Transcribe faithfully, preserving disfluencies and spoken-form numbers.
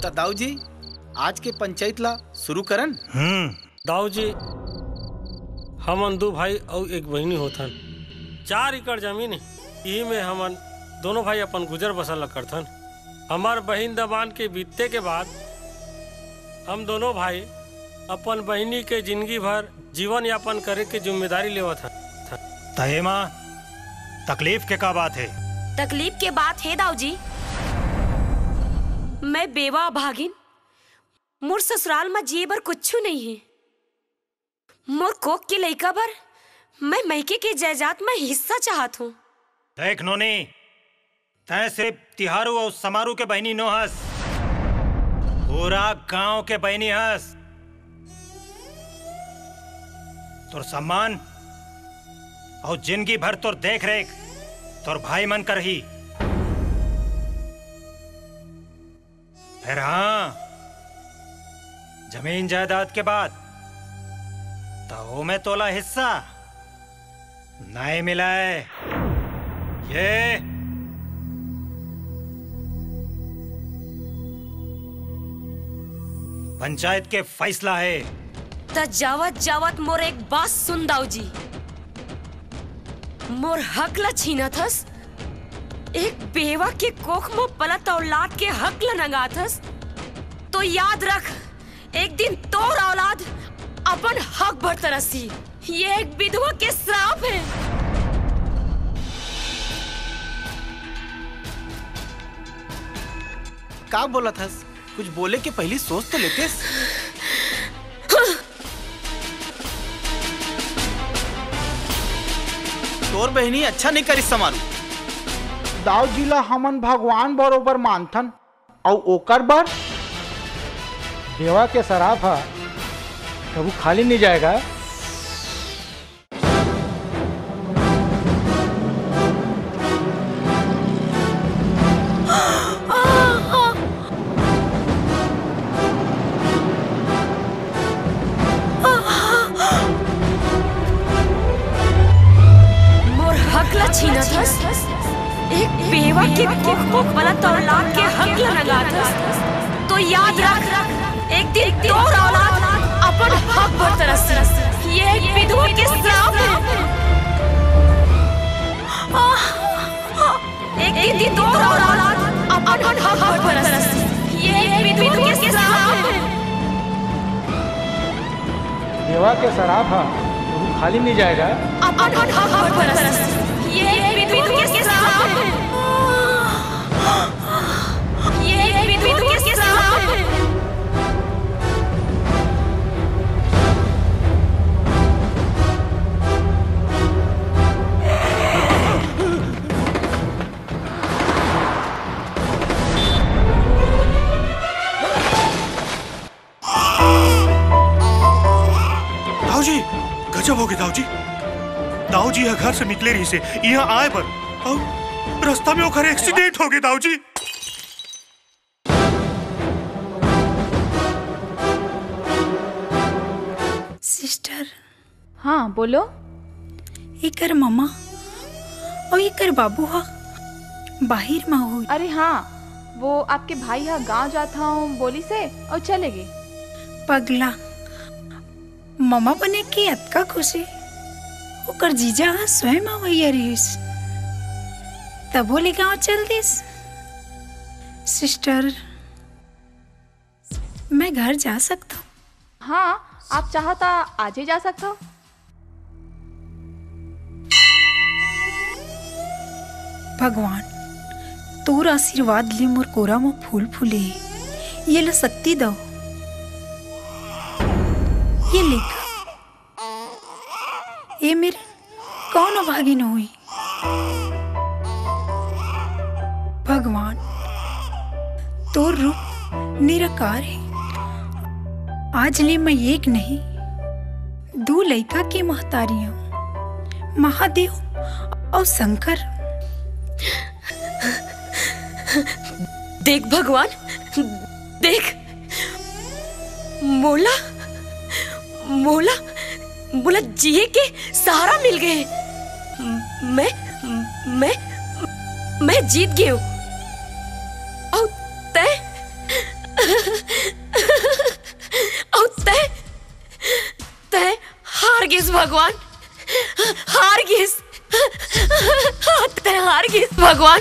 त दाऊ जी, आज के पंचायत ला शुरू करन। हम्म। दाऊ जी, हमन दू भाई अउ एक बहिनी होथन। चार एकड़ जमीन हे, इही में हमन दोनों भाई अपन गुजर बसर ल करथन। हमर बहिन दमांद के बीते के बाद हम दोनों भाई अपन बहिनी के जिंदगी भर जीवन यापन करे के जिम्मेदारी लेवत हन। त एमा तकलीफ के का बात हे? तकलीफ के बात हे दाऊ जी, मैं बेवा भागिन, मोर ससुराल म जिए बर कुछु नइ हे। मोर कोख के लइका बर मैं मइके के जायदाद म हिस्सा चाहत हूँ। देख नोनी, तैं सिर्फ तिहारू अउ समारू के बहिनी नो हस, पूरा गांव के बहिनी हस। तोर सम्मान अउ जिंदगी भर तोर देख रेख तोर भाई मन करही। फेर हाँ, जमीन जायदाद के बात, त ओमे तोला हिस्सा नइ मिलय। ये पंचायत के फैसला हे। त जावत जावत मोर एक बात सुन दाऊ जी, मोर हक ल छीनत हस, एक बेवा के कोख म पलत औलाद के हक ल नंगात हस, तो याद रख, एक दिन तोर औलाद अपन हक बर तरसही। ये एक विधवा के श्राप हे। का बोलत हस? कुछ बोले के पहिली सोच तो लेतेस। तोर बहिनी अच्छा नइ करिस समारू। दाऊ जी ला हमन भगवान बरोबर मानथन, अउ ओकर बर देवा के सराप ह कभू खाली नइ जाएगा। मोर हक ला छीनत हस, एक बेवा के कोख म पलत औलाद के हक ला नंगात हस, तो याद रख, एक दिन तोर औलाद अपन हक बर तरसही। ये एक विधवा के श्राप हे। एक दिन तोर औलाद अपन हक बर तरसही। ये एक विधवा के श्राप हे। देवा के सराप ह कभू खाली नइ जाएगा। अपन हक बर तरसही। ये एक विधवा के श्राप हे। ये एक विधवा के श्राप हे। दाऊ जी, गजब होगे दाऊ जी। दाऊ जी ह घर से निकले रहिसे इहाँ आए बर, अउ रस्ता में ओकर एक्सीडेंट होगे दाऊ जी। सिस्टर। हाँ, बोलो। एकर ममा अउ एकर बाबू ह बाहिर म होई। अरे हाँ, वो आपके भाई ह गांव जात हूँ बोलिसे अउ चले गे। पगला, ममा बने के अतका खुशी, ओकर जीजा ह स्वयं अवइया रहिस, तभो ले गांव चल दिस। सिस्टर, मैं घर जा सकथव? हाँ, आप चाहो त आजे जा सकथव। भगवान, तोर आशीर्वाद ले मोर कोरा म फूल फूले हे। ये ला शक्ति दव। ये लेकर ए मेर कौन अभागिन होही? भगवान, तोर रूप निराकार हे। आज ले मैं एक नहीं, दू लइका के महतारी हूँ, महादेव अउ शंकर। देख भगवान, देख, मोला, मोला, मोला जिए के सहारा मिल गए। मैं, मैं, मैं जीत गए हूँ। अउ तै, भगवान, हार गिस। तैं हार गिस भगवान।